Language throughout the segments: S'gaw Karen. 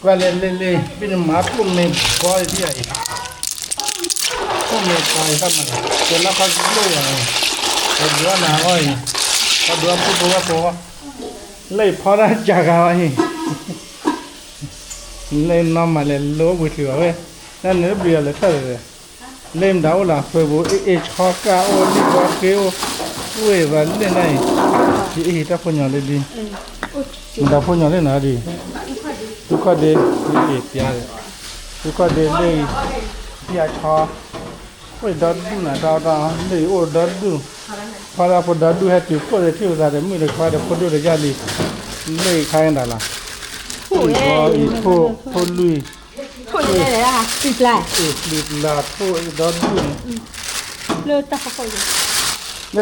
ကွၢ်လၢလ့လ့ ဘၣ်နမၤပိၢ်မ့ၢ်ဘီအံၤဒ်အံၤ, ပိၢ်မ့ၢ်ဘီအံၤတၢ်မၤ, ကဲလၢခီကလိၣ်ယၤ, ပဒွးနၤအီၤအံၤ, ပဒွးဖိပဝဲဖိ, လၢဖီတၢ်ကဂၤအံၤ, လၢနီၢ်မၤလဲၤလိဝံၤချုးဘၣ်ဝဲ, တၢ်န့ၣ်ဘျုးယၤလဲၤထီၣ်လဲၤ, လၢမတၤအိၣ်လၢအဖၢပူၤ အ့ၣ်အ့ၣ်ဆီကၢ်အိၣ်လံဘီဃ့အိၣ်, အိၣ်ဝဲဘၣ်လၢနၤအံၤ, ယအ့ၣ်တၢ်ဖိညီလၢဒ် မတၤဖိညီလၢနၤဒ်, သုခီၣ်ဒ့, သုခီၣ်ဒ့, သုခီၣ်ဒ့လၢ, ဖံအဆီ, အိၣ်ဒီဒူၣ်နၤတၢ်အီၣ်တၢ်အီ လၢအိၣ်ဒီဒူၣ်, ဖီလာ်ဖိဒီဒူၣ်ဟဲတုၤခိၣ်ဒီး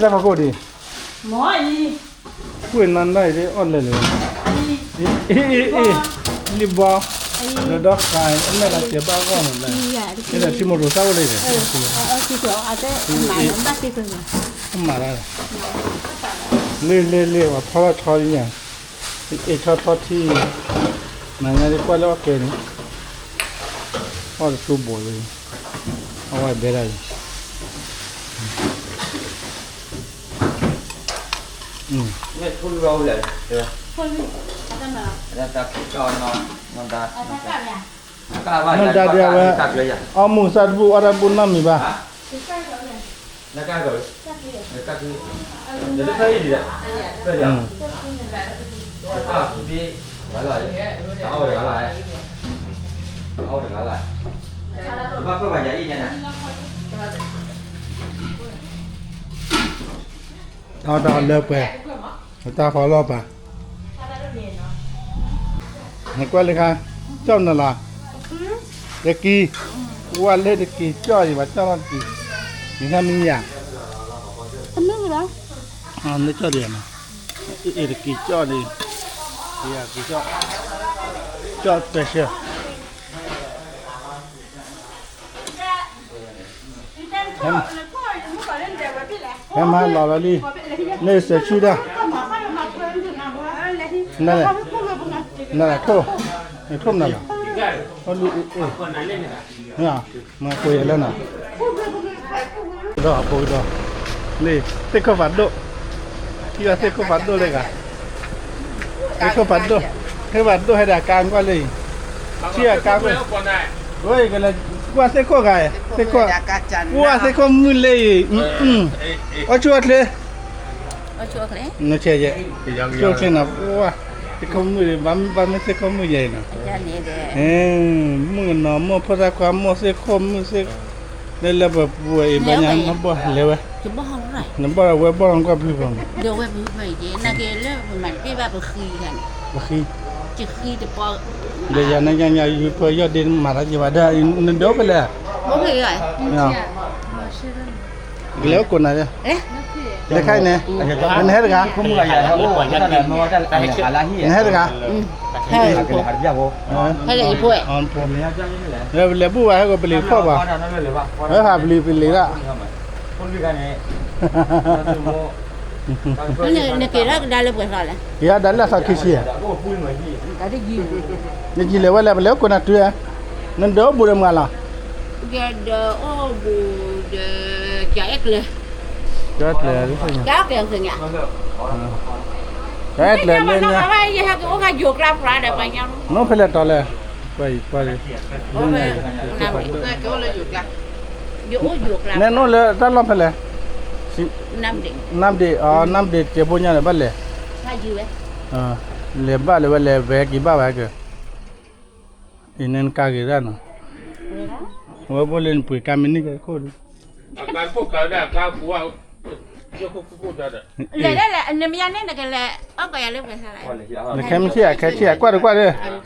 ထံၣ်ပသးဒီးမုၣ်ဒီးခွါဒီးဖိဒိၣ်ဒီးယၢ်လံ, လၢခါအံၤဒၣ်လီၤ, အ့ၣ်ဘီအ့ၣ်ထိၣ်, ထိၣ်လွံၢ်, ထိၣ်, အ့ၣ်ဘျုးလၢထိၣ်ဒီဒူၣ်န့ၣ်, လၢတၢ်ဖီခိၣ်ဒံး, ကွၢ်နၤနၤအံၤဒ်အီၣ်လဲၣ်လဲၣ်, အ့ၣ်အ့ၣ်အ့ၣ်, လံၢ်ဘီ, လၢဒီဃာ်အမဲာ်လၢစဲးဘၣ်ဂီၢ်န့ၣ်လဲၣ်, လၢထံမိၢ်ရိၤသၣ်အိၣ်လၢအံၤ, မၤလၢ, လ့လ့လ့ ပှၤဖီထီၣ်ဆီလံညါ, အ့ၣ်ဆီထီထံ, နၤညါဒ်ကွၢ်လၢအီၣ်ကဲန့ၣ်, အီၣ်တစိၢ်ဘိးလံ, အဝဲဘဲဒၣ်အံၤ နဒါဒ်အဝဲ, အီၣ်မူစၢ်တဘူၣ်အီၣ်တၢ်ဘူၣ်နီတမံၤဘၣ်, တၢ်တၢ်လၢပှဲၤ, တၢ်ဖီလီၤပာ်, နကွၢ်လၢခါ, ကၠီၣ်နလီၤ, တကံ, ကွၢ်လၢတကံကၠီၣ်အံၤ ပှၤကၠီၣ်လီၤတကံ, မ့ၢ်ခါမ့ၢ်ယၤ, လၢကၠီၣ်ဒံး, အ့ၣ်တကံကၠီၣ်ဒံး, ကၠီၣ် special ဖဲမၤလီၤလီၤလံ, န့ၣ်စဲးဆူဒၣ်, နလဲၣ်, နလဲၣ်, ထိၣ်, နထိၣ်မနုၤလီၤ, အလူ, မၤကိးယဲလၢနၤ, ဒီးအဖိဒီး, န့ၣ် သ့ၣ်ခိၣ်ဖးဒိၣ်, ထံၣ်ဘၣ်သ့ၣ်ခိၣ်ဖးဒိၣ်လၢဂၤ, သ့ၣ်ခိၣ်ဖးဒိၣ်, သ့ၣ်ခိၣ်ဖးဒိၣ်ဟဲဒီးကါကွၢ်လၢအံၤ, ထံၣ်အကါကွၢ်, ဝဲအံၤကလဲၤ, ကွၢ်သ့ၣ်ခိၣ်ဂၤ, သ့ၣ်ခိၣ်, ကွၢ်သ့ၣ်ခိၣ်မုၣ်လၢအံၤ, အီၣ်ဆူၣ်အီၣ်ချ့ နဆဲးယဲ, ဆိၣ်ချ့နၤ, သ့ၣ်ခိၣ်မုၣ်, ဘၣ်မ့ၢ်သ့ၣ်ခိၣ်မုၣ်ယဲအံၤနီၤ, မုၣ်ကနီၤ မိၢ်ဖိသၣ်ခွါ မိၢ်သ့ၣ်ခိၣ်မုၣ်သ့ၣ်, လၢလၢပှဲၤပှဲၤအံၤ ဘၣ်ညါနဘီၣ်လဲၤဝဲ, နဘီၣ်ဝဲဘီၣ်လီၤကွၢ်ဖုဖု, ပဃံ, ဒီးယၤန့ၣ်ညါညါ ယုၢ်ဖၢယီၢ်ဒ့မၤတၢ်ယဘၣ်ဒီး နဒၢဖဲလဲၣ်, ကလဲၤအိၣ်ကိးနၤ, လဲၤခါအံၤန့ၣ်, နဟဲတဂၤ, နဟဲတဂၤ, လဲၤဘူၣ်ဝဲဟဲကီးပလံၤဖီၣ်ဘၣ်, ဟဲဟးပလံၤပလံၤဒၣ်, နက့ၤထီၣ်ကဒါလၢပှဲၤသီလဲၣ်, က့ၤထီၣ်ဒါလၢသီခံဆံ, နကလဲၤဝဲလဲၣ် ပလဲၤအိၣ်ကိးနၤတုၤ, နဒၢအိၣ်ဘူးဒီးမၤလီၤ, ဒီးအိၣ်ဘူးဒီး ကအဲၣ်ကျၢၤ, ကအဲၣ်ကျၢၤ, ကအဲၣ်ကျၢၤလၢညါ, နီၢ်ဖဲလဲၣ်တီၤလဲၣ်, ကွၢ်အံၤကွၢ်အံၤ, နအိၣ်လၢတၢ်လီၢ်ဖဲလဲၣ်, နမ်ဒ့း, နမ်ဒ့းကဲဖိညါလၢဘၣ်လဲၣ်, လဲၤဘၣ်လၢၤဝဲလဲၤ ပဟဲက့ၤဘၣ်ဝဲက့ၤ, အံၤန့ၣ်နကါဂ့ၤဒၣ်နီၤ, အဝဲဘိၣ်လၢနပှ့ၤကါမ့ၢ်န့ၢ်ကဲခိၣ်ဒီး လဲၤဒၣ်လဲၣ်, နမ့ၢ်ယါန့ၣ် နကလဲၤအီၣ်ကီးယၤလၢပှဲၤသီလဲၣ်, နခဲမုၢ်ဆ့ၣ်ဧါ, ခဲဆ့ၣ်ဧါ, ကွၢ်ဒီးကွၢ်ဒီး, ဘၣ်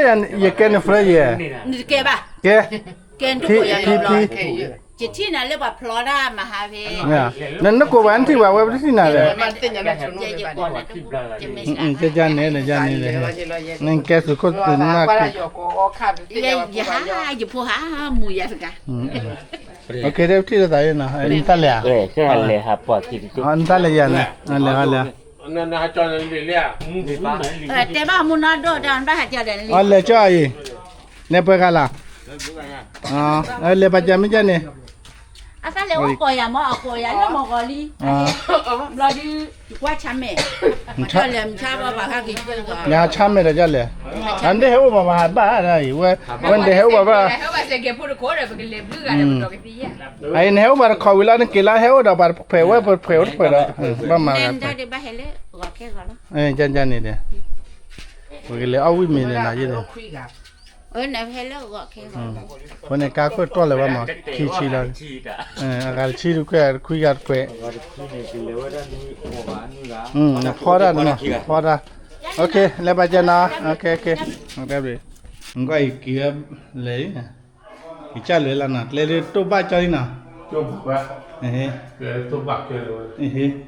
ယၤ ယကဲန friend ယဲ, နတကဲဘၣ်, ကဲ, ကဲ, ယထံၣ်နၤလၢပှၤဖျီတၢ်မဟါဖဲ, နနကိးဘၣ်နထံၣ်ဘၣ်ဝဲပတထံၣ်နၤလဲၣ်, ကန့ၣ်, နကဲသုးခိၣ်သုးနၢ်, ယဟး, ယဖိဟး, မူၤယၤတဂၤ, ပထံၣ်လိာ်သး, နတၢ်လဲၤဧါ, နတၢ်လဲၤယၤန့ၣ်, လဲၤလဲၤ နဟးကၠီန့ၣ်လံလဲၣ်, တဲဘၣ်မူနီၢ်ဒိၣ်တၢ်ဘၣ်ဟးကၠီဒီး, အလဲၤကၠီအံၤ, လဲၤပှဲၤဂၤလီၤ, လဲၤပှဲၤကၠီမ့ၢ်ကၠီန့ၣ်, အသးလဲၤအိၣ်ကိးယၤမ့ၢ်အကိးယၤလၢမီၢ်ဂီၤလံ, ဘျီဒုး, ယကွၢ်ဆါမဲာ်, လဲၤဆါဘၣ်ဘၣ်ဟဲက့ၤ, လဲၤဆါမဲာ်ဒီးကၠီလဲၣ်, အဒ့ဟဲအိၣ်ဘၣ်ဘၣ်ဟးဘၣ်ဒ်အံၤ, ဝဲဒ့ဟဲအိၣ်ဘၣ်ဘၣ် အအံၤနဟဲအိၣ်ပှၤတခီဝံၤလီၤ နက့ၤလၢဟဲအိၣ်ဒီးပှၤတဖှဲးဝဲပှဲၤဝဲတဖှဲးဒီး, ဘၣ်မၤဂၤတဖှဲး, ကန့ၣ်ဒီး, ပကလဲၤအီၣ်ဝံၣ်မ့ၤဒီးနၤယ့ၢ်ဒီး, အဃိန့ၣ်ကါခိၣ်တီၢ်လၢၤဘၣ်မး, ခံဆံလီၤ, အဂၤတဆံတခွဲး ခွံဂၤတခွဲး, ဖီတၢ်, ဖီတၢ်, လဲၤဘၣ်ကဲနီၤ, နကွၢ်အံၤက့ၤလဲၤ ကစၢ်လဲၤလၢနီၤ ကျဲဒ်တိၢ်ဘၣ်ကၠီလံနီၤ, ဟ့ၣ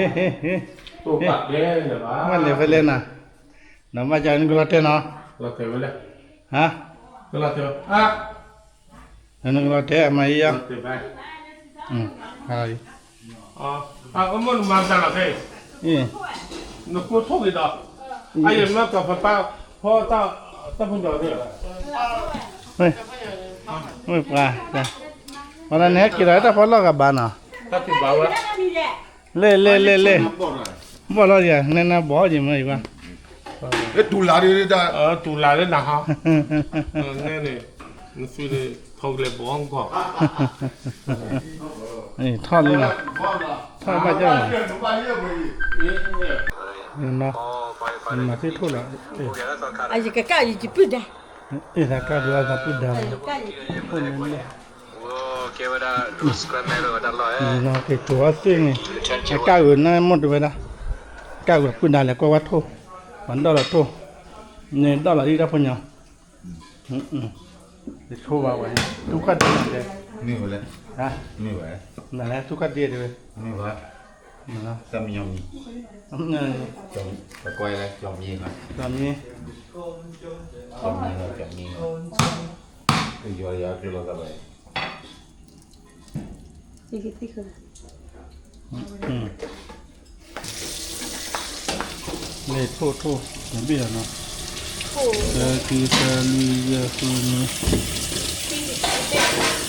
်, ဟ့ၣ်, မ့ၢ်လဲၤဖဲလဲၣ်နီၤ, နီၤဘၣ်ကၠီနကလီၤတဲာ်နီၤ, ဟါ, နကလီၤတဲာ်အမၤယံၤယါ, အ, အ, နကိးထိၣ်က့ၤဒီး, အယမၤကီၢ်ဖပၢ်, ဖီတၢ်, တၢ်ဖိညီန့ၣ်, မ့ၢ်ပှၤ, ပှၤလၢနဟဲက့ၤဒီးတၢ်ဖီလီၢ်ဂၤဘၣ်နီၤ, လဲၣ်လဲၣ်လဲၣ်လဲၣ်, ဘီၣ်လီၤယၤ နဲနဘီၣ်ယမ့ၢ်ယကွၢ်, တူၢ်လၢ်ဒ်, တူၢ်လၢ်လၢနဟါ, န့ၣ်, နသွံထီၣ်ကလဲၤဘီၣ်ကီၢ်, ထီၣ်လံနီၤ, ထီၣ်ဘၣ်ကၠီလီၤ, မၤသ့ၣ်ထိၣ်လီၤ, ယကကၢ်ယပုၢ်ဒါ, အ့ၣ်သးကၢ်ဒုးအသးပုၢ်ဒါ, ကၢ်ယပုၢ်ဒါ, ကၢ်ဂုာ်န့ၣ်မိၢ်တဝဲဒၣ်, ကၢ်ဂုာ်ပုၢ်ဒါလဲၤကွၢ်ဝဲထိၣ်, ပှၤဒီၣ်လီၤထိၣ်, န့ၣ်ဒီၣ်လီၤဒ်တၢ်ဖိညီ, တဆိဘၣ်ဝဲ, ထူခီၣ်ဒ့, နလဲၤထူခီၣ်ဒ့တဝဲ, တမညီမံၤ, ကၠီမံၤ, ကၠီမံၤ, ကၠီမံၤ, ယီၤယီၤကျိလီၤသးဘၣ် လဲၤထိၣ်ထိၣ်, နဘ့ၣ်လီၤနီၤ, သၢ ခံ သၢ လွံၢ် ယဲၢ် ဃု နွံ,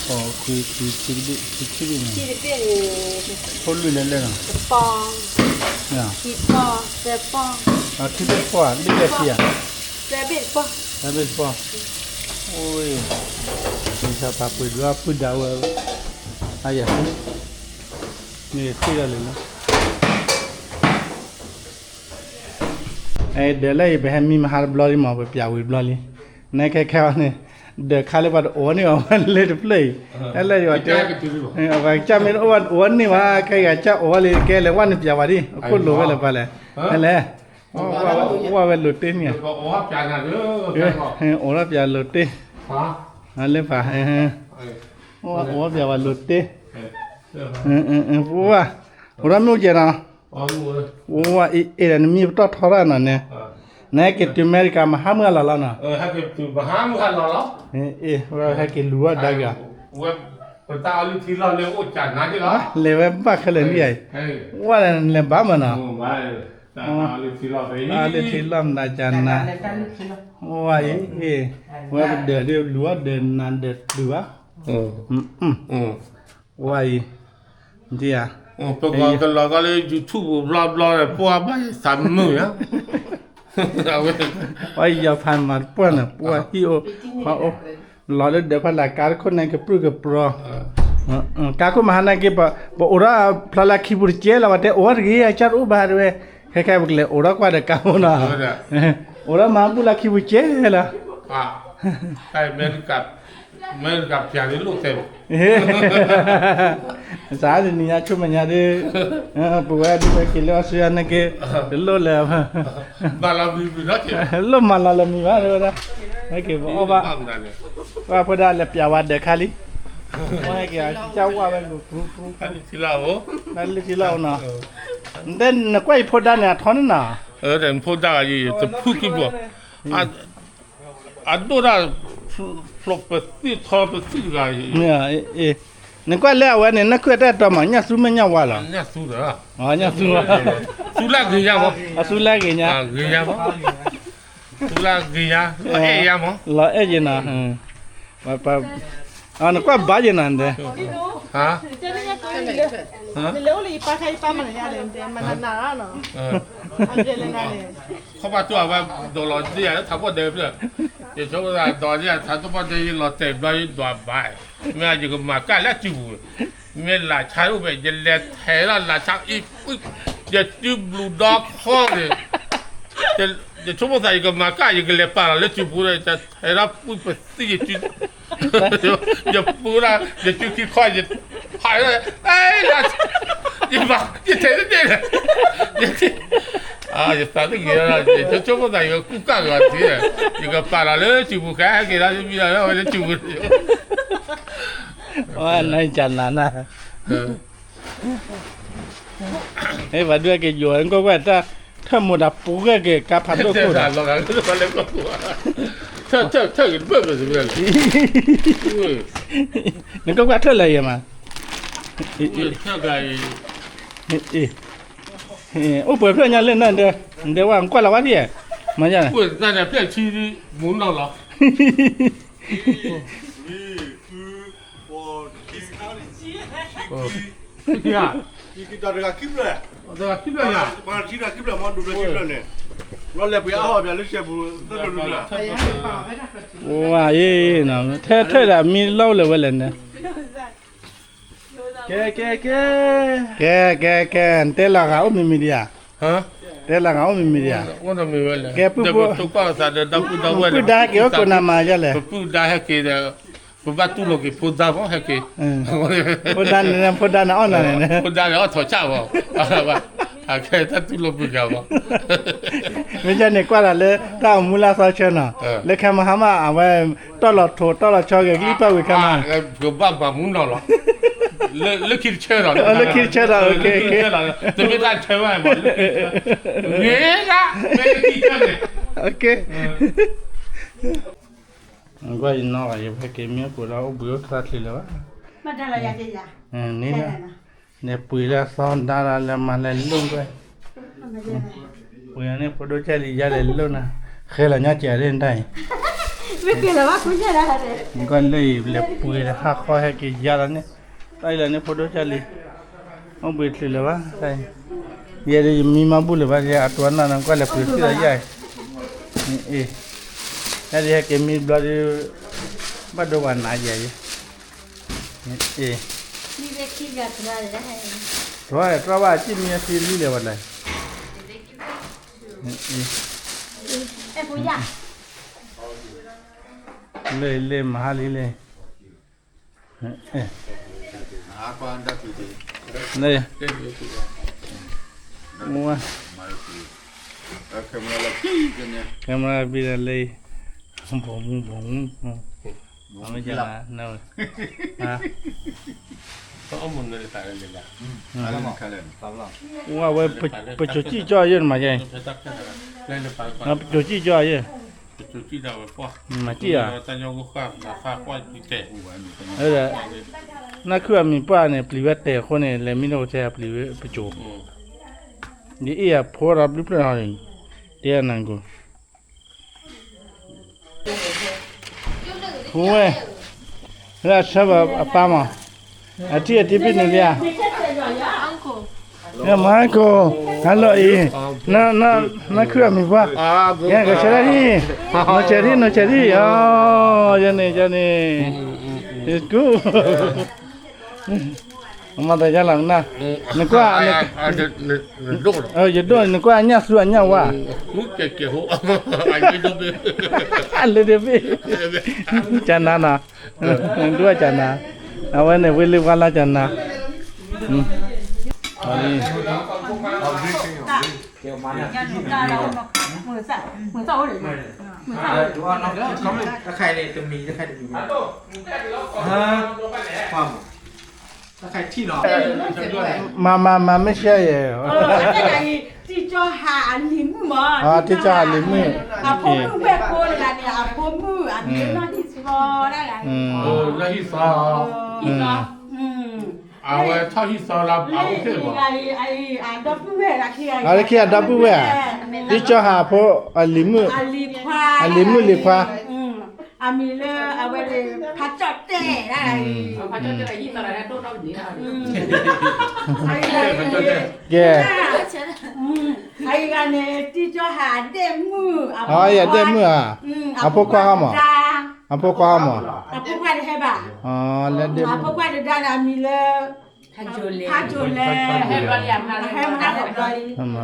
ဃိး ခွံ ခံ ခံတဘ့ၣ်, ခံဘ့ၣ်န့ၣ်, ထိၣ်လွံၢ်လဲၣ်လဲၣ်နီၤ, ခံဘ့ၣ်ပီၢ်, ဘ့ၣ်လဲၣ်ခံဧါ, သၢဘ့ၣ်တပီၢ်, အိၣ်, သးပှ့ၤဒွးပုၢ်ဒါဝဲ, အယၤ, မ့ၢ်သ့ၣ်ဒၣ်လဲၣ်နီၤ ဒၢးလၢအံၤ ပဟဲမံမဟါတဘျီလံမး ပပျးဝံၤတဘျီလံ, နဲခဲခဲအံၤန့ၣ်, ဒၢးခါလၢပှၤတအိၣ်န့ၢ်အီၤဝဲလၢတဖျၢၣ်အံၤ, အဲလဲၣ်ယွၤတဲ, ပှၤကစၢ်မ့ၢ်တအိၣ်ဝဲန့ၢ်ဘၣ် ခဲဂၤကစၢ်အိၣ်ဝဲလံ ကဲလဲၤဝဲန့ၣ်ပျးဝဲဒ် အခိၣ်လိၤဝဲလၢပှၤလဲၣ်, ဟဲလဲၣ်, ဝဲဝဲလိၤတ့ၢ်န့ၣ်, အိၣ်ထီၣ်ပျးလိၤတ့ၢ်, လၢပှၤ, အိၣ်ထီၣ်ပျးဝဲလိၤတ့ၢ်, ပှၤ, အိၣ်ထီၣ်မ့ၢ်အိၣ်ကဲနီၤ ဝဲအံၤအဲၣ်ဒိးနမံပတီၢ်ထီထီၣ်နီၤန့ၣ်, နဟဲက့ၤတုၤအမဲရကၤမဟါမုၢ်အလီၢ်လီၤနီၤ, ဟဲက့ၤလူၤဝဲဒါက့ၤ, လဲၤဝဲဘၣ်ခဲလၢာ်န့ၣ်အံၤ, ဝဲလဲၤဘၣ်မးနီၤ, တၢ်လၢထံလီၢ်ဖဲအံၤ, ဝဲအံၤ, ဝဲပဒၢးဒ်လူၤအီၣ်ဒၢးနၤဒၢးတုၤဘၣ်, ဝဲအံၤ, ဒ်ဧါ, ပကီၢ်ကလီၤကီၢ်လၢ YouTube ပူၤဘျီဘျီဒီး ပှၤဘၣ်ယသးမုာ်ဧါ, ပှၤယီၤဖးမၤတပှၢ်န့ၣ် ပှၤဟံၣ်အိၣ်, ပှၤအိၣ်, လီၤလၢဒၢးဖးလၢ်ကါတခိၣ်န့ၣ် ကပြုၢ်ကပြီၤ, ကါခိၣ်မဟါန့ၣ်က့ၤ ပအိၣ်ဒီးဖျါလၢခံပူၤတကဲလီၤ ပှၤတဲအိၣ်ဝဲတဂ့ၤ ကၢ်တအိၣ်ဘၣ်တဲဝဲ, ခဲခဲပကလဲၤအိၣ်ဒီးကွၢ်ဒီးကါဖိနီၤ, အိၣ်ဒီးမၤဘူၣ်လၢခံပူၤတကဲလီၤ အမဲရကၤပျးန့ၣ်လိၣ်တဲဘၣ်, စးတနံၤညါဆိကမိၣ်ညါဒ်, ပဝဲဒၣ်ပက့ၤလၢအီစထြ့လယါန့ၣ်က့ၤ, တလိၣ်လဲၣ်, လိၣ်မၤလီၤလၢမံၤဘၣ်တဲဝဲဒၣ်, ဟဲက့ၤပအီၣ်ဘၣ်, ပှၤဖိဒါလဲၤပျးဝဲဒၢးခါလံ, ဟဲက့ၤကၢ်ဝၣ်ဝဲလိၤ, လၢထံလီၢ်နီၤ, တဲနကွၢ်ယဖိဒါန့ၣ်အထီန့ၣ်နီၤ, ဖိဒါဂၤယံၤ တဖုခံဘိ, အဒိၣ်ဒၣ်, ဖျိးပသံၣ်ထီပသံၣ်တဂၤအံၤ, အ့ၣ်, နကွၢ်လၢအဝဲန့ၣ် နၢ်ခုၣ်အတၢ်အဲၣ်တီမး ညၣ်သူမ့ၢ်ညၣ်ဝါလီၤ. ညၣ်သူဒီး ညၣ်သူ သူလၢဂ့ၤညါမး, အသူလၢဂ့ၤညါ, ဂ့ၤညါမး, သူလၢဂ့ၤညါ, အဲၣ်ယါမး, လီၤအဲၣ်ယဲနီၤ, နကွၢ်ဘါယဲနီၤ, ခီၣ်ဘၣ်တူၢ်အဝဲဒိးလီၤဒ်ယၤလၢထးပီၣ်ဒဲဖျၢၣ်, ယဆိကမိၣ်သးဒိးဒ်ယၤထးပီၣ်ဒဲ ယလီၤတဲာ်ဘျီယဒွးဘၣ်, မ့ၢ်ယကမၤကၣ်လၢအစုပူၤ, မ့ၢ်လၢ်ဆါအိၣ်ဖဲ ယလဲၤထဲးလီၤလၢ်ဆါအံၤ, ယစုဘျုးဒီခီန့ၣ်, ယဆိကမိၣ်သးယကမၤကၣ် ယကလဲၤပာ်လီၤလၢစုပူၤဒီး ယထဲးလီၤပုၢ်ပသံယစု ယပူၤဒၣ် ယစုခံခီ ယဟးလၢ ယဘၣ် ယထဲးတန့ၢ်ဒီး ယသးတဂ့ၤဒီး ယဆိကမိၣ်သးယကကူၣ်ကၣ်ဂ့ၤအီၤတထံၣ်ဒီး ယကပာ်လီၤလၢစုပူၤ ကဟဲက့ၤဒီး ယမံလီၤလၢအဝဲလၢစုပူၤ နကနၤနၤ ဟဲပှၤဒွဲၣ်က့ၤယိာ် နကွၢ်ကွၢ်တၢ် ထၢၣ်မိၢ်တၢ်ပူၤဂၢၢ်က့ၤ ကါဖးဒိၣ်ခိၣ်ဒီး နကွၢ်ကွၢ်ထၢၣ်လၢယမး အိၣ်ပှဲၤဖျၢၣ်ညါလၢနၢ်ဒဲ နဒဲဝဲ နကွၢ်လီၤဝဲဒ် မၤယါန့ၣ် မူနီၢ်လီၤ ဝါအံၤ ထဲထၢၣ်ဒီးမံလီၢ်လၢၤဝဲလဲၣ်န့ၣ် ကဲ ကဲ ကဲ ကဲ ကဲ ကဲ နတဲလီၤဂာ်အိၣ်မံၤမံၤဒံးဧါ တဲလီၤဂာ်အိၣ်မံၤမံၤဒံးဧါ ကဲ ပုၢ်ဒါက့ၤအိၣ်ကိးနၤမၤယါလဲၣ် ပပုၢ်ဒါဟဲက့ၤဒီး ပဘၣ်တူၢ်လိာ်က့ၤဖိသၣ်ဖိဟဲက့ၤ ဖိဒါန့ၣ် ဖိဒါန့ၣ်အီၣ်နၤန့ၣ် ဖိဒါန့ၣ်အီၣ်ထီၣ်ဆၣ်ဘၣ် အခဲတၢ်တူၢ်လိာ်ပှၤဂၤဘၣ် မ့ၢ်ကန့ၣ်ကွၢ်လၢ်လၢတၢ်အိၣ်မူလၢအသီဆၢနီၤ လၢခဲမဟါမး အဝဲတီၢ်လီၤထိးတီၢ်လီၤဆီဂဲၤကလံၣ်ပၣ်ဝံၤခဲမး ကဘၣ်မၤမူနီၢ်လီၤ လၢခံတဆၢဒီး လၢခံတဆၢဒီး တမ့ၢ်တၢ်ဆၢဘၣ် ဂ့ၤဂၤ မ့ၢ်လၢခံတဆၢန့ၣ် ကွၢ်ယနီၢ်ဂၤ ယဖဲက့ၤမ့ၢ်ပှ့ၤလၢအိၣ်ဘှံးအိၣ်သါချ့လၢၤဘၣ် န့ၣ်လၢ လဲၤပှ့ၤလၢသီဒါဒီးလဲၤမၤလဲၤလိၣ်ကွၢ် ပှ့ၤန့ၣ်ဖိဒိၣ်ကၢ်လံယါလဲၤလိၣ်နၤ ဃဲလီၤညါစဲးဒၣ်နတၢ်အံၤ ကွၢ်လၢအံၤလဲၤပှ့ၤလၢဟါခီဟဲက့ၤယါလီၤန့ၣ် တၢ်အံၤလီၤန့ၣ်ဖိဒိၣ်ကၢ်လံ အိၣ်ဘှံးချ့လၢၤဘၣ် တၢ်အံၤ ယဲဒၣ်ယမံမၤဘူၣ်လၢၤဘၣ် ယအတိၤနၢ်နကွၢ်လဲၤပှ့ၤသံလီၤယါအံၤ အ့ၣ် တၢ်ဒ်ဟဲက့ၤမံဘျီဒ် ဘၣ်ဒိဝဲနၤယဲ အ့ၣ် တြီတြီဘၣ်စံၣ်မံအသံလံလဲၣ်ဝဲလဲၣ် လၢလၢမဟါလံလဲၣ် လၢ camera ဘံဒီးလၢ ဘီမူဘီမူ အမ့ၢ်ကနၤ ဝဲ ပကိၤစံၣ်ကၠီယဲၢ်မးယဲၢ် ပကိၤစံၣ်ကၠီယဲၢ် မၤစံၣ်ဧါ နၢ်ခုၣ်အမံၤပှၢ်န့ၣ် ပျံၤဝဲတဲာ်အဃိန့ၣ် လဲၤမံနီၢ်ကစၢ်ပျံၤဝဲပကိၤ ယအ့ၣ်အဖိဒီးဘျုးဖျၢၣ်နီၤ တဲနၤကိၤ ဝဲ လၢအဆၢဘၣ်အပၢ်မး အထံၣ်အထံၣ်ဖဲန့ၣ်လံဧါ မၤကိၤ ဟဲလီၤအံၤ နၢ်ခုၣ်အမံၤပှၢ် ကဆဲးထံၣ် နီၢ်ဆဲးထံၣ် နီၢ်ဆဲးထံၣ် ယန့ၣ် ယန့ၣ် ကူ မၤတယါလီၤနၤ နကွၢ် ယဒိၣ် နကွၢ်အညၣ်သူအညၣ်ဝါ လၢတဘ့ၣ် ကနၤနီၤ ဒိၣ်ကနၤ အဝဲန့ၣ် ဝ့ၢ်လ့ၣ်ဝါလၢကနၤ တၢ်ခါအံၤန့ၣ် တမံၤ တၢ်ခါအံၤတမံၤ တၢ်ခါအံၤထံၣ်လီၤ မၤ မၤ မၤ မ့ၢ်ရှဲယဲၢ် တံၢ်ကၠီဟးအလံၤမုၣ်မး တံၢ်ကၠီဟးလံၤမုၣ် အဖိမုၣ်ဝဲၢ်ကိးတဂၤန့ၣ် အဖိမုၣ် အမံၤနီၢ်ဟံၣ်သီတဂၤန့ၣ် ဟံၣ်သီ အဝဲထီၣ်ဟံၣ်သီလၢအအိၣ်ဖျဲၣ်ဘၣ်, အဝဲခံဂၤဒီပုၢ်ဝဲၢ်ဧါ, တံၢ်ကၠီဟးဖိ အလံၤမုၣ်, အလံၤမုၣ်လံၤခွါ, အမံၤလၢအဝဲန့ၣ် ဖးကၠီၣ်တဲၣ်, ကဲ, အအံၤဂၤန့ၣ် တံၢ်ကၠီဟးအဒဲၣ်မုၣ်, အဒဲၣ်မုၣ်ဧါ, အဖိခွါဟီမး, အဖိခွါဟီမး, အဖိခွါတဟဲဘၣ်, အဖိခွါတဒါန့ၣ်အမံၤလၢ ဖးကၠိလဲၣ်, ဟဲမၤဘျီ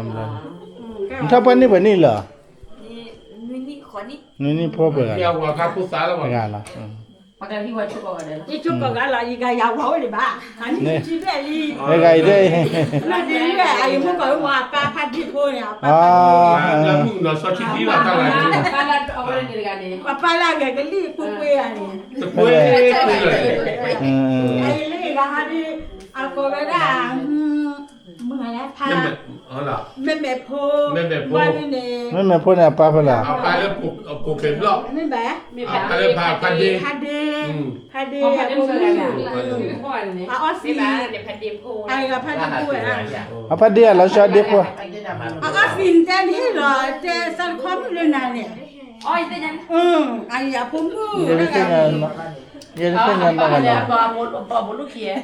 လံ, ထီၣ်ပှဲၤနံၣ်ပှဲၤနံၣ်လၢာ်, နွံနံၣ်ဖိပှဲၤဂၤ, ဂၤလီၤ, ယဆိကမိၣ်ဂၤလီၤ, ယဂၤယၤဝဲအိၣ်လံဘၣ်, ဂၤအံၤဒဲး, ပှၤပာ်လၢအဂဲၤကလံၣ်ကွ့ကွ့ဂၤန့ၣ်, အကိးဝဲဒၣ် မ့ၢ်မဲာ်ဖိ, မဲာ်မဲာ်ဖိန့ၣ် အပၢ်ဖဲလဲၣ်, ဖးဒ့, ဖးဒ့, အအီၣ်သံ, အဖးဒ့ဖိဝဲဒၣ်, အဖးဒ့အလီၤဆီဒ့ဖိ, အအီၣ်သံတဲန့ၣ်လီၤ, တဲသးတခီမုၣ်လၢနၤန့ၣ်, အဖိမုၣ်, ယတသ့ၣ်ညါနီတဂၤလီၤ, လၢကီၢ်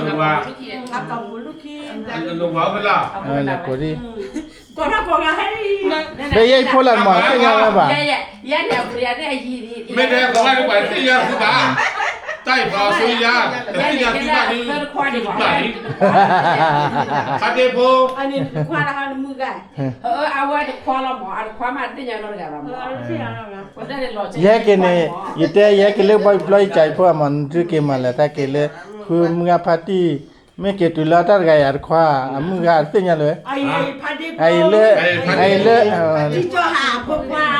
တဝါ, လၢကီၢ်ပူၤ, လၢယဖိလၢမၤသ့ၣ်ညါဝဲဘၣ်, မ့ၢ်တဲကီးဝဲဒၣ်ပှၤသ့ၣ်ညါသုဘၣ်, တၢ်အံၤပှၤအီစထြ့လယါ, တသ့ၣ်ညါသုဘၣ်ဒုး, ဖးဒ့ဖိ, အဝဲတခွါလီၤမး, အတခွါမးတသ့ၣ်ညါနီတဂၤဘၣ်မး, ယဟဲက့ၤန့ၣ်, ယတဲယဟဲက့ၤလၢဘီဘျီယကၤအံၤဖိအမး, နသုက့ၤမၤလဲၤတၢ်က့ၤလၢ ဃုမုၢ်ဂၤဖါတံၢ်, မ့ၢ်က့ၤတုၤလၢတၢ်တဂၤအံၤအတခွါ, အမုၢ်ဂၤတသ့ၣ်ညါလၢၤ, အအံၤလၢ, အအံၤလၢ, အ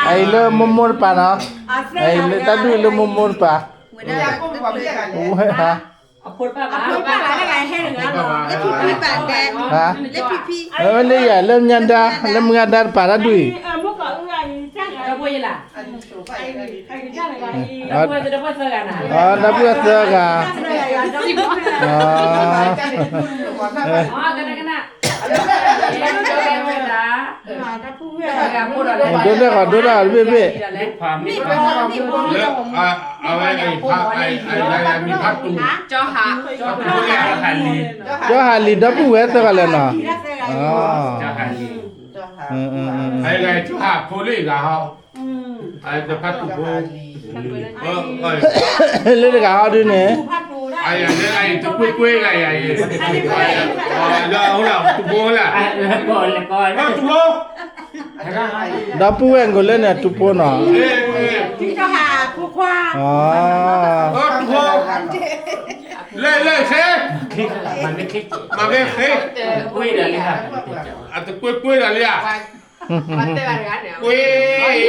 အံၤလၢမိၢ်မိၢ်တပၤနီၤ, အအံၤလၢတၢ်ဒုးလၢမိၢ်မိၢ်တပၤ, ဝဲ, ဟါ, လၢယၤလၢမညါဒါ, လၢမုၢ်ဂၤဒါတပၤတၢ်ဒုးအံၤ ဒီပုၢ်ဝဲၢ်သၢဂၤ, ဒိၣ်ဒၣ်ဃီဒိၣ်ဒၣ်ဘ့ၣ်ဘ့ၣ်, အဝဲမံၤဖးတူ, ကၠီဟးလံၤဒီပုၢ်ဝဲၢ်သၢဂၤလၢာ်နီၤ, ကၠီဟးဖိလၢဂၤဟီ, တဖးတူဖိ, လၢတဂၤဟီဒုန့ၣ်, တဂၤဟီဒုန့ၣ်, တူဖိ, ဒီပုၢ်ဝဲၢ်ကိးလၢန့ၣ်တူဖိနီၤ, တူဖိ, လၢလၢဆ့, မ့ၢ်ဃ့, အတကွ့ကွ့ဒီးလံဧါ, ကွ့ကွ့ဒီး,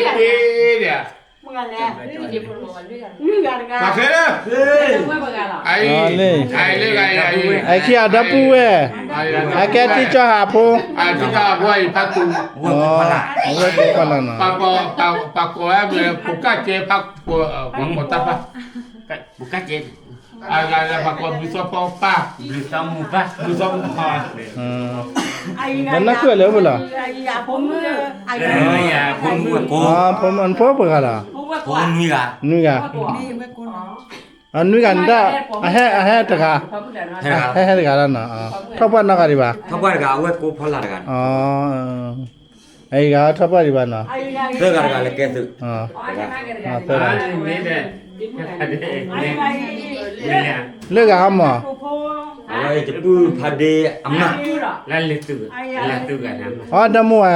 မ့ၢ်ဃ့လၢ, အခံအဒီပုၢ်ဝဲၢ်, အကဲတံၢ်ကၠီဟးဖိ, အဝဲၢ်ကိးဖီလာ်နီၤ, ပှၤကိးဝဲ ပှၤကိးတၢ်ပၢ်, ပှၤကိးဘျုးသီဖိပၢ်, ဘျုးသီဖိပၢ်, ဘျုးသီဖိပၢ်, ဒီးနၢ်ကွဲးလၢပလီၤ, ဖိမုၣ်ဖိပှဲၤဂၤလီၤ, နွံဂၤ, နွံဂၤ, နတၢ်, အဟဲတဂၤ, ဟဲတဂၤလီၤနီၤ, ထီၣ်ပှၢ်နီၢ်ဂၤဒံးဘၣ်, ထီၣ်ပှၢ်တဂၤ အဝဲၢ်ကိးဖီလာ်တဂၤန့ၣ်, အဂၤထီၣ်ပှၢ်ဒံးဘၣ်နီၤ, သၢဂၤတဂၤလၢကဲသုး, သၢဂၤ, လၢဂၤဟီမး, အဝဲတပုၢ်ဖးဒ့အမါ, အီၣ်ဒီမိၢ်ဝဲ,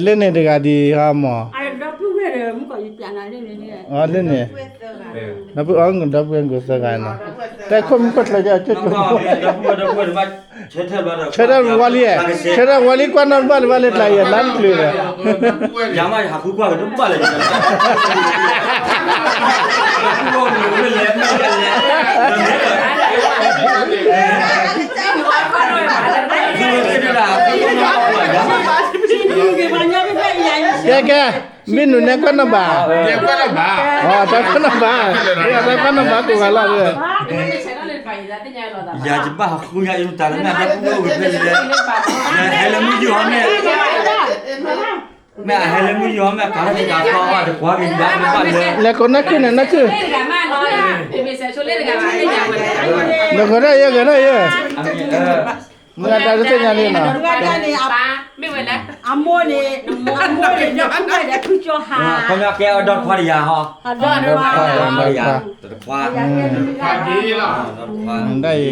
လၢန့ၣ်တဂၤဒံးဟီမး, လၢန့ၣ်, ဒီပုၢ်အီၣ်ဒီပုၢ်ဝဲၢ်ကိးသၢဂၤနီၤ, တၢ်ခိၣ်မုၣ်ခိၣ်ကျၢၢ်ကၠိကၠိ, ဆၢထၢၣ်ဝံၤလံ, ဆၢထၢၣ်ဝံၤလံ ကွၢ်နီၢ်တဘၣ်လၢၤဘၣ်လၢကျါအံၤ လါတချုးဒီး, ကဲကဲ, ဘ့ၣ်နုာ်နဲကွၢ်နီၣ်ဘၣ်, အတၢ်ကွၢ်နီၣ်ဘၣ်, အတၢ်ကွၢ်နီၣ်ဘၣ်ကိးဂၤလီၤဒီး, ယၤယဘၣ်ဟးဃုညါအံၤ တၢ်လၢမ့ၢ်အဒၢပူၤအိၣ်ကဖဲလဲၣ်, ဟဲလၢမုၢ်ယူၢ်ဟီမ့ၢ်, မ့ၢ်အဟဲလၢမုၢ်ယူၢ်ဟီမ့ၢ် ကးထီၣ်တကးဖီအီၣ်တကွၢ်က့ၤဘၣ်ဘၣ်လၢ, လဲၤကိးနၢ်ခုၣ်န့ၣ် နၢ်ခုၣ်, လဲၤဂဲၤထီၣ်ယဲ ဂဲၤထီၣ်ယဲ, မုၢ်ဂၤတၢ်တသ့ၣ်ညါန့ၣ်နီၤ, မုၢ်ဂၤတၢ်န့ၣ် အမိၢ်န့ၣ်, အမိၢ်န့ၣ် ဒီးဖုဝဲဒီးဖုကၠီဟါ, ခီပညီကဲအဒီတခွါတယၤဟီ, ဒီတခွါ, တခွါ, တခွါ, ဒ်အံၤ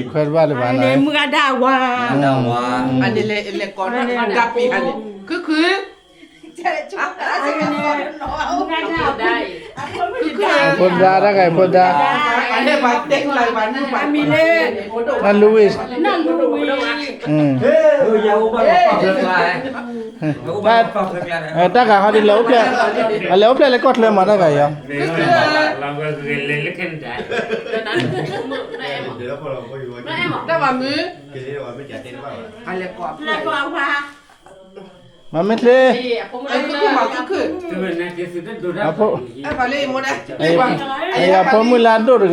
ခွဲးတဘၣ်လၢၤဘၣ်နီၤ, မုၢ်ဂၤဒၣ်ဝါ, မုၢ်ဂၤဒၣ်ဝါ, လဲၤကိးတၢ်ပံၤဟါန့ၣ် ခုၣ်ခုၣ် ဖိဒါတၢ်ဂၤ ဖိဒါ, နလူဝံၣ်, တၢ်ဂၤဟီဒ်လဲၤအိၣ်ဖျဲၣ်, အလဲၤအိၣ်ဖျဲၣ်လၢကီၢ်ချၢမးတၢ်ဂၤအံၤ, မ့ၢ်ချ့, အဖိမုၣ်လၢအဒိၣ်တဂၤ,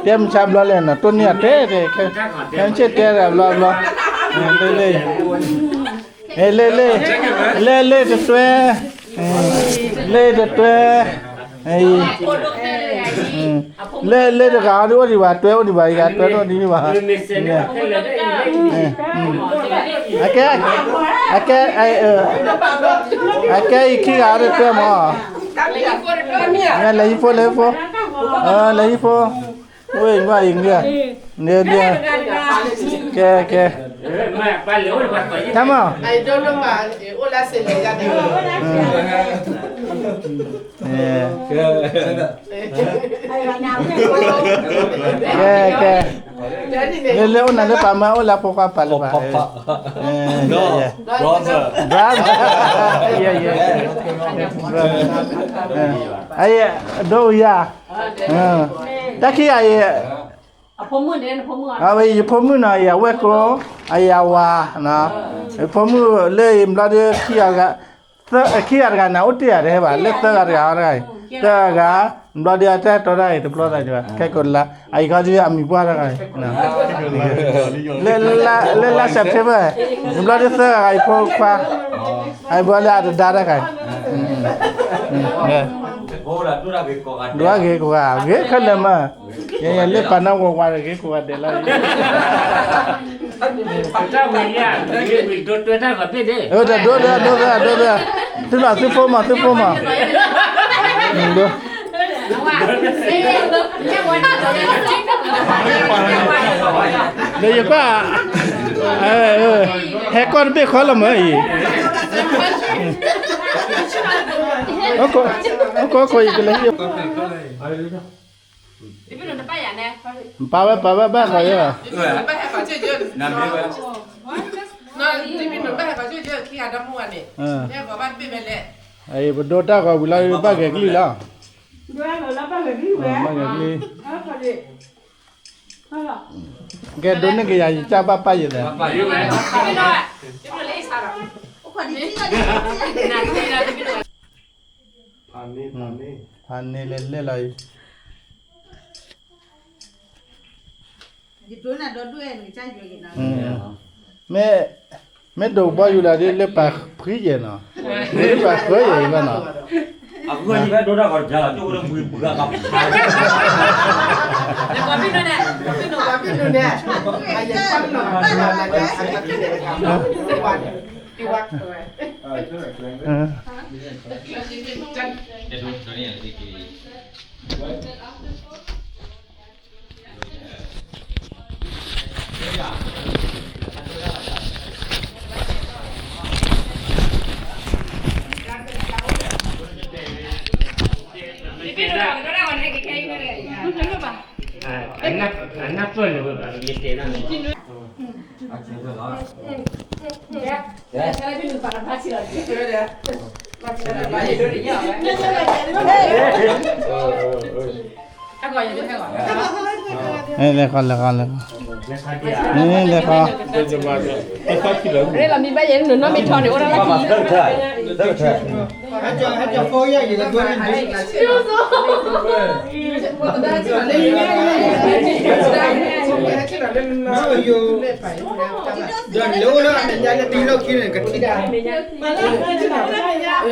တဲမုၢ်ဆါဘျီလဲၣ်နီၤ တိၢ်န့ၢ်အတဲတဲ, ခဲမုၢ်ဆ့ၣ်တဲတဂၤဘျီဘျီ, လ့လ့, လ့လ့, လ့လ့တတွဲ, လ့တတွဲ, လ့လ့တဂၤဒ်အိၣ်ဒံးဘၣ် တွဲအိၣ်ဒံးဘၣ် ယဂၤတွဲအိၣ်ဒံးဘၣ်, အကဲ, အကဲ, အကဲအံၤခံဂၤအီၤတတွဲမး, လဲၤဟံးဖိ လဲၤဟံးဖိ, လဲၤဟံးဖိ, ဝဲအံၤ ကဲ, ကဲ, တၢ်မး, ကဲ, ကဲ, လၢလၢအိၣ်နၤလၢပာ်မၢ အိၣ်လၢဖိခွါပာ်လၢပာ်, brother, brother, အဒိယၤ, တၢ်ခံဂၤအံၤ, အဝဲယဖိမုၣ်နီၤ ယဝဲၢ်ကိ, အယဝၤ, ယဖိမုၣ်လၢအံၤဘျီဒီး ခံဂၤတဂၤ, ခံဂၤတဂၤန့ၣ် အိၣ်တ့ၢ်ယၤတဟဲဘၣ် လၢသၢဂၤတဂၤအီၤတဂၤအံၤ, သၢဂၤတဂၤ, ဘျီဒီးအတၢ်တီတၢ်အံၤတဘျီသးန့ၣ်ဘၣ် ခဲကိးလါ, အအံၤခီဒီးအမံၤပှၢ်တဂၤအံၤ, လၢလါ September, ဘျီဒီးသၢဂၤအံၤဖိခွါ, အဘျီလၢအတဒါတဂၤအံၤ, ဒိၣ်ဂ့ၤကိးဂၤ ဂ့ၤခဲလၢာ်မး, ယဲယဲလၢပာ်နၢ်ဝဲဝါတဂ့ၤကိးဂၤဒဲးလီၤ, တၢ်ဝံၤလံ, ဒိၣ်ဒိၣ်ဒိၣ်ဒိၣ်, သုလီၤသုဖိမး သုဖိမး, ဒီးယကွၢ်, ဟဲကီၢ်တဘ့ၣ်ဃီလီၤမးအံၤ, အကိးကိးယကလဲၤဟံၣ် ပာ်ဝဲ ပာ်ဝဲဘၣ်ဃးယဲ, ပဒိတၢ်ဂီၤဝံၤလီၤ ဘၣ်ဂဲၤကလံၣ်လီၤ, ဘၣ်ဂဲၤကလံၣ်, ကဲဒိးန့ၢ်က့ၤယၤ ယကၢ်ဘၣ်ပၢ်ယဲလဲၣ် ဖးန့ၢ်လဲၣ်လဲၣ်လီၤအံၤ, မ့ၢ်, မ့ၢ်ဒိးဘီယူၤလၢဒ်လၢပာ်ဖှံယဲၢ်နီၤ, လၢပာ်ဃၢယဲၢ်အံၤဘၣ်နီၤ, အဂီၢ်ယဖဲဒိတၢ်ဂီၤတဖျါလီၤ ကၠိၣ်ဝဲလၢမွံပှၤကပၤ အနၢ်ပၢၢ်လၢၤဝဲဘၣ် မ့ၢ်တဲဒၣ်န့ၣ် လဲၤဃီ လဲၤဃီ လဲၤဃီ လဲၤခီ ရ့လီၤမံဘၣ်ယဲၢ်နုာ်နီၢ်မံထီန့ၣ် အိၣ်ဒၣ်လ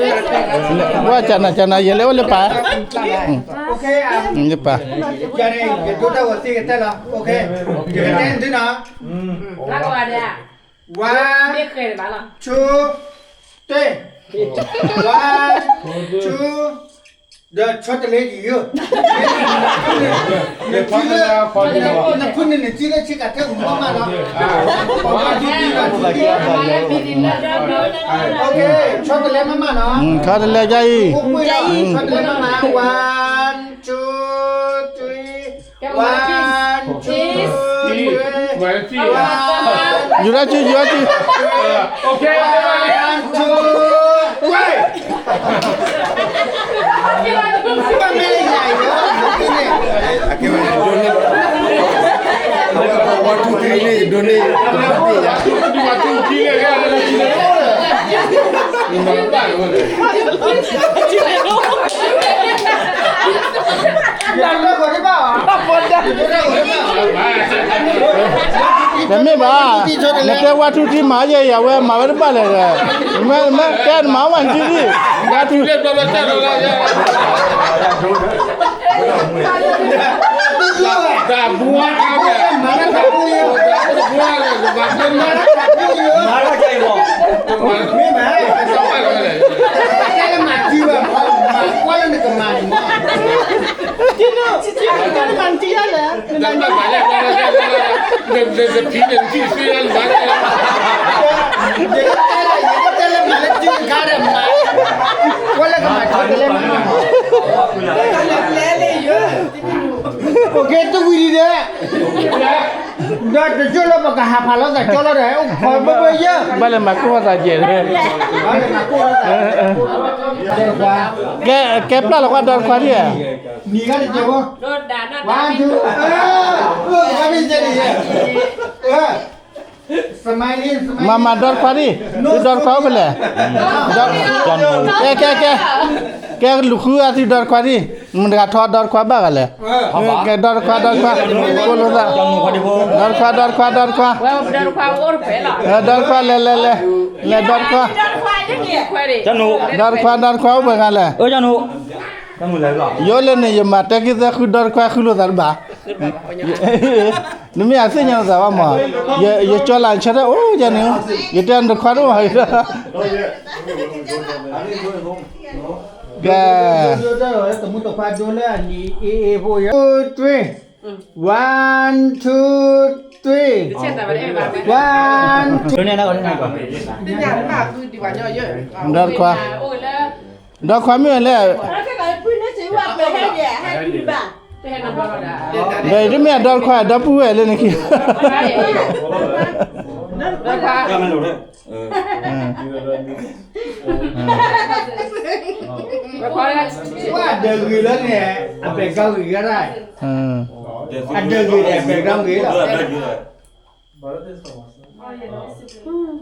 ၢခံ ဝဲကနၤကနၤ ယလဲၤအိၣ်လၢပၢ် လၢပၢ် ယဒိတၢ်ဝဲသ့ၣ်ကတၢၢ်လီၤ ယကတဲနသုနီၤ one two three one two ဒီးဆီတလဲယံၤယိ နဖုန့ၣ်နစံလၢဆ့ကၤထဲမးမးလီၤ ဆီတလဲမးမးနီၤ ဆီတလဲယါအံၤ ဆီတလဲမးမး one two three one two three one ယူၤရၢ်စု ယူၤရၢ်စု one two three တမ့ၢ်ဘၣ် နတဲ one two three မၤယဲၢ်အံၤ အဝဲမၤဝဲတဘၣ်လဲၣ် မ့ၢ်တဲနမၤဝဲ one two three တၢ်ဘှါအါဝဲ တၢ်ဘှါလၢကဘၣ်မၤလၢတၢ်ဘှါယိၤ မ့ၢ်မၤ တၢ်လၢမၤတံၢ်ဘၣ် မၤကွၢ်လၢနကမၤန့ၣ်မး တၢ်ဘၣ်မၤလၢ နဖံးနဖံးသ့ၣ်လၢနဘၣ် ယကတဲလၢ ယကတဲလၢမၤလၢစုခါဒီးမၤ ကွၢ်လၢကမၤဆိတလဲမး အိၣ်က့ၤတဝံၤဒံးဒီး ဒီးတကၠိလၢပကဟးဖးလိာ်သးကၠိလီၤဒီး အိၣ်ခိးဘၢဘၢယဲၢ် ဘၣ်လဲၤမၤကိၢ်သးယဲၢ် ကဲ ကဲပျၢ်လီၤကွၢ်ဒီတခွါဒံးဧါ နံၤဂၤတကဲဘၢ one two မၤမၤဒီတခွါဒံး သုဒီတခွါအိၣ်ဖဲလဲၣ် ကဲ ကဲ ကဲ ကဲလူၤဃုအသုဒီတခွါဒံး မတၤဂၤထီဒီတခွါဘၣ်ဂၤလဲၣ် ကဲဒီတခွါ ဒီတခွါ ကိၣ်လိာ်သး ဒီတခွါ ဒီတခွါ ဒီတခွါ ဒီတခွါ လဲၤ လဲၤ လဲၤ လဲၤဒီတခွါ ဒီတခွါ ဒီတခွါ အိၣ်ပှဲၤဂၤလဲၣ် ယအိၣ်လၢန့ၣ် ယမၤတဲက့ၤသၢဃု ဒီတခွါဃုလိာ်သးတဘၣ် နမ့ၢ်အသ့ၣ်ညါလိာ်သးဘၣ်မး ယကၠီလၢဆၢထၢၣ်အိၣ်ယဲန့ၣ် ယတဲနတခွါတအိၣ်ဘၣ် ကဲ one two three one two three one two ဒီတခွါ ဒီတခွါမ့ၢ်ဝဲလဲၣ် ဒီးတမ့ၢ်အဒီတခွါ ဒီပုၢ်ဝဲၢ်လၢနခံ ကွၢ်ဒၢးဂ့ၤလၢန့ၣ် အဘဲးကါဂ့ၤဂၤဒၣ် အဒၢးဂ့ၤန့ၣ် အဘဲးကါဂ့ၤလီၤ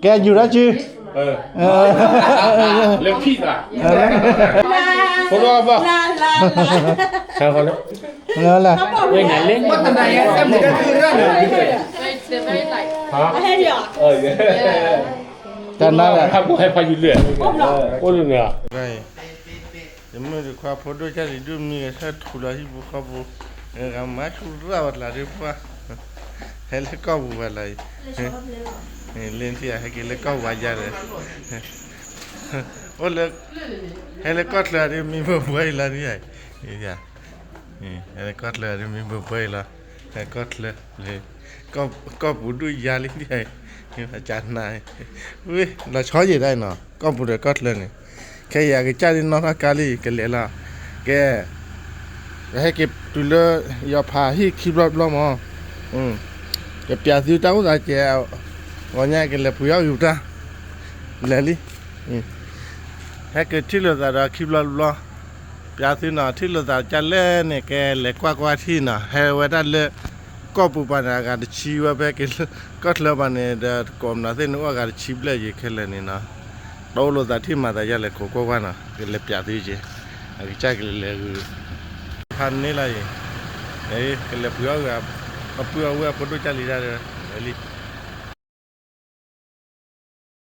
ကဲယူၤထီၣ်စု လၢဖံးသး ဖိဘၣ် လၢ တၢ်နါ ဟဲပူၤဟဲဖးယူၤလၢ အိၣ်လၢန့ၣ် ယမုၢ်တခွါဖိဒိၣ်ကၢ်လံၤဒုၣ်မံဂဲၤဆၢထၢၣ်ထူလီၤဟံၣ်ပူၤဃီပူၤ, ဂၤမၤဆူၣ်ရၣ်ဝဲတလးဒုးပှၢ်, ဟဲလၢကီၢ်ပူၤဝဲလီၤအံၤ, လၢနထံၣ်အဟဲက့ၤလၢကီၢ်ပူၤဝဲယါဒီး, အိၣ်လၢ, ဟဲလၢကီၢ်ချၢဒုးမံဘၢဘှဲအံၤလီၤဒုး, ဟဲလၢကီၢ်ချၢဒုးမံဘၢဘှဲအံၤလီၤ, ဟဲကီၢ်ချၢလၢ ကီၢ်ပူၤဒုးယါလံ, ကနၤ, ဝဲ လီၤဆီယံာ်ဒၣ်နီၤ ကီၢ်ပူၤဒီးကီၢ်ချၢန့ၣ်, ခဲအံၤအကစၢ်ဒ်နီၢ်ထီၣ်ကါလံ ကလဲၤလီၤ, ကဲ, ကဟဲက့ၤတုၤလၢ ယီၤဖးဟံၣ်ခံဘျီတဘျီမး, ကပျးသုတၢ်အိၣ်သးကဲး, ဂီၤညါကလဲၤပှ့ၤအီၣ်ဂံၢ်ပတၢ်, လဲၤလံ, ဟဲက့ၤထံၣ်လိာ်သးဒီးခံဘျီတဘျီ, ပျးသုနီၤ ထံၣ်လိာ်သးကလဲၣ်န့ၣ် ကလဲၤကွၢ်ကွၢ်ထံၣ်နီၤ ဟဲဝဲဒၣ်လၢ က ကီၢ်ပူၤပၤန့ၣ် အဂၤတဆံဝဲဖဲက့ၤလၢ ကီၢ်ချၢပၤန့ၣ်ဒီး ကိးမနုၤသ့ၣ်န့ၣ် အိၣ်အဂၤတဆံဘျဲၣ်ယံၤခဲလၢာ်န့ၣ်နီၤ. တအိၣ်လိာ်သးထံၣ်မၤသးယါလဲၣ် ခိးကွၢ်ကွၢ်နီၤ ကလဲၤပၠးသုက့ၤ. အကစၢ်ကလဲၤလဲၤဂုာ် ဖးန့ၣ်လီၤအံၤ, ကလဲၤပှ့ၤအီၣ်ဂၤ, ပှ့ၤအီၣ်ဝဲအဖိဒိၣ်ကၢ်လံၤတၢ်ဒီး ဝဲလံ